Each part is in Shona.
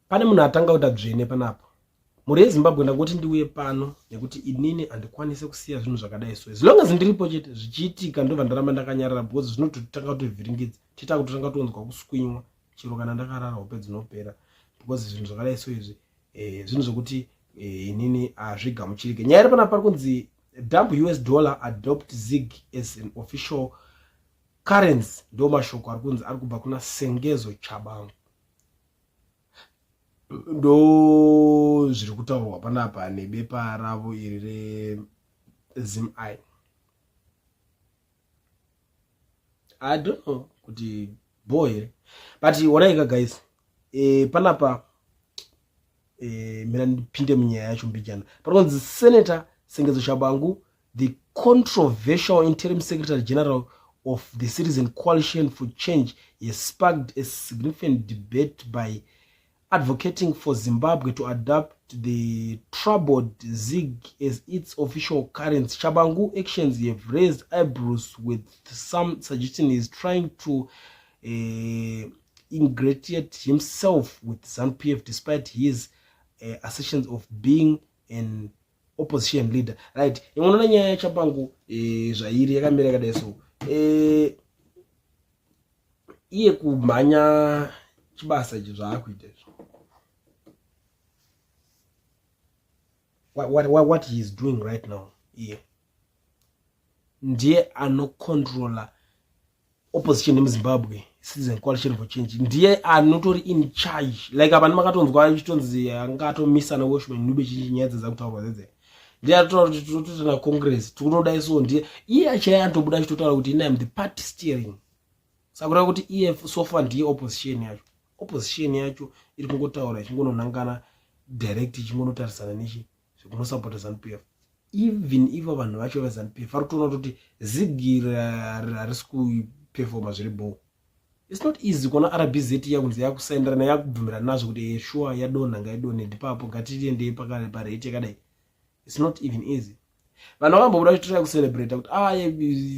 Pane munhu atanga kuita dzvene panapa. Mhuri yeZimbabwe ndangoti ndiuye pano nekuti inini handikwanise kusiya zvinhu zvakadai so. As long as ndiripo chete zvichiitika ndobva ndaramba ndakanyarara because zvinototanga kutovhiringidza. Tiita kutotanga kutonzwa kuswinywa chero kana ndakarara hope dzinopera because zvinhu zvakadai so izvi eh, zvinhu zvekuti eh, inini hazvigamuchirike. Nyaya iri panapa pari kunzi dump US dollar adopt zig as an official currency ndo mashoko ari kunzi ari kubva kuna Sengezo Chabangu. Ndo zviri kutaurwa panapa nebepa ravo iri reZim Eye. I don't know kuti bho here but onaika guys e, panapa e, mira ndipinde munyaya yacho mbijana pari kunzi Senator Sengezo Tshabangu, the controversial interim secretary general of the Citizen Coalition for Change, has sparked a significant debate by advocating for Zimbabwe to adopt the troubled ZiG as its official currency. Tshabangu actions have raised eyebrows, with some suggesting he's trying to ingratiate himself with ZANU-PF despite his assertions of being an opposition leader. Right, unoona nyaya yaTshabangu zvairi yakamira yakadai so iye kumhanya chibasa ichi zvaakuita izvo, what he is doing right now, iye ndiye anocontrola opposition yemuZimbabwe, Citizen Coalition for Change. Ndiye anotori in charge. Like apa ndimakatonzwa achitonzi anga atomisa naWelshman Ncube chinji, nyaya dzedza kutaurwa dzedze, ndiye atotaura kuti tinotoita nacongress tikunodai. So ndiye iye achaiye anotobuda achitotaura kuti ine am the party steering. Saka kureva kuti iye so far ndiye opposition yacho. Opposition yacho iri kungotaura ichingononangana direct, ichingonotarisana nechi zvekunosapota ZANU PF. Even ivo vanhu vacho veZANU PF vari kutoona kuti zigi harisi kupefoma zviri bho. It's not easy kuona RBZ yakunzi yakusaenderana, yakubvumirana nazvo kuti eh, sure, yadonha, ngaidonhe, ndipapo, ngatiendei parate yakadai. It's not even easy. Vanhu vakambobuda vachitora kucelebrata kuti ah,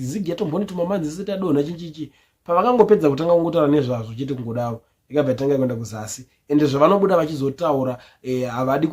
zigi yatomboni tumamanzi isati yadonha chinchichi. Pavakangopedza kutanga kungotaura nezvazvo chete, kungodaro ikabva yatanga kuenda kuzasi. Ende zvavanobuda vachizotaura, havadi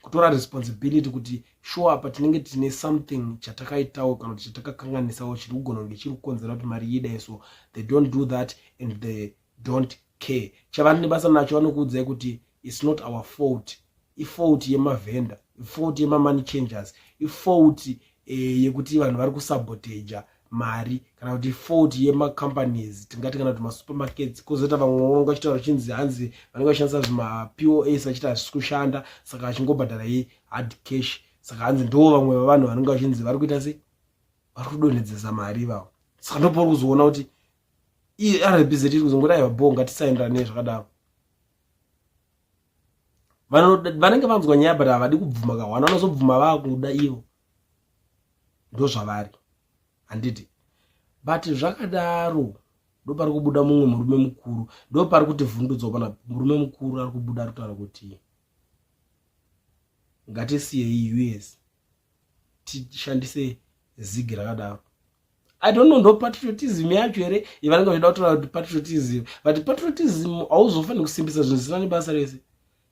kutora responsibility kuti sure, apa tinenge tine something chatakaitawo kana kuti chatakakanganisawo chiri kugona kunge chiri kukonzera kuti mari idai. So they don't do that and they don't care. Chavari nebasa nacho, vanokuudzai kuti it's not our fault, ifault yemavhenda, ifault yemamoney changers, ifault yekuti vanhu vari kusaboteja mari, kana kuti fault yemacompanies tingati, kana kuti masupermarkets. Kwozoita vamwe vanonga vachitaura chinzi hanzi vanenge vachishandisa zvimaPOS vachiti hazvisi kushanda, saka vachingobhadhara hard cash. Saka hanzi ndo vamwe vevanhu vanenge vachinzi vari kuita sei, vari kudonhedzesa mari ivavo. Saka ndopauri kuzoona kuti RBZ iri kuzongoti aiwa bo, ngatisaenderane zvakadaro. Vanenge vanzwa nyaya but havadi kubvuma kahwana, vanozobvuma vaakuda ivo. Ndozvavari, handiti? But zvakadaro, ndopari kubuda mumwe murume mukuru, ndopari kuti vhundudzwa pana murume mukuru ari kubuda ari kutaura kuti ngatisiyei US, tishandise zigi rakadaro. I don't know, ndo patriotism yacho here yavanenge vachida kutaura kuti patriotism? But patriotism hauzofaniri kusimbisa zvinhu zvisina nebasa rese.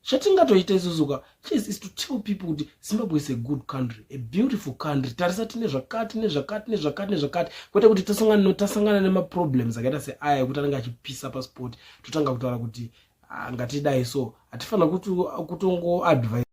Chatingatoita isusu ka chese is to tell people kuti Zimbabwe is a good country, a beautiful country. Tarisa, tine zvakati nezvakati nezvakati nezvakati, kwete kuti tasangana nemaproblems akaita seaya ekuti anenge achipisa passport, totanga kutaura kuti ah, ngatidai. So hatifanira kutongoadvise.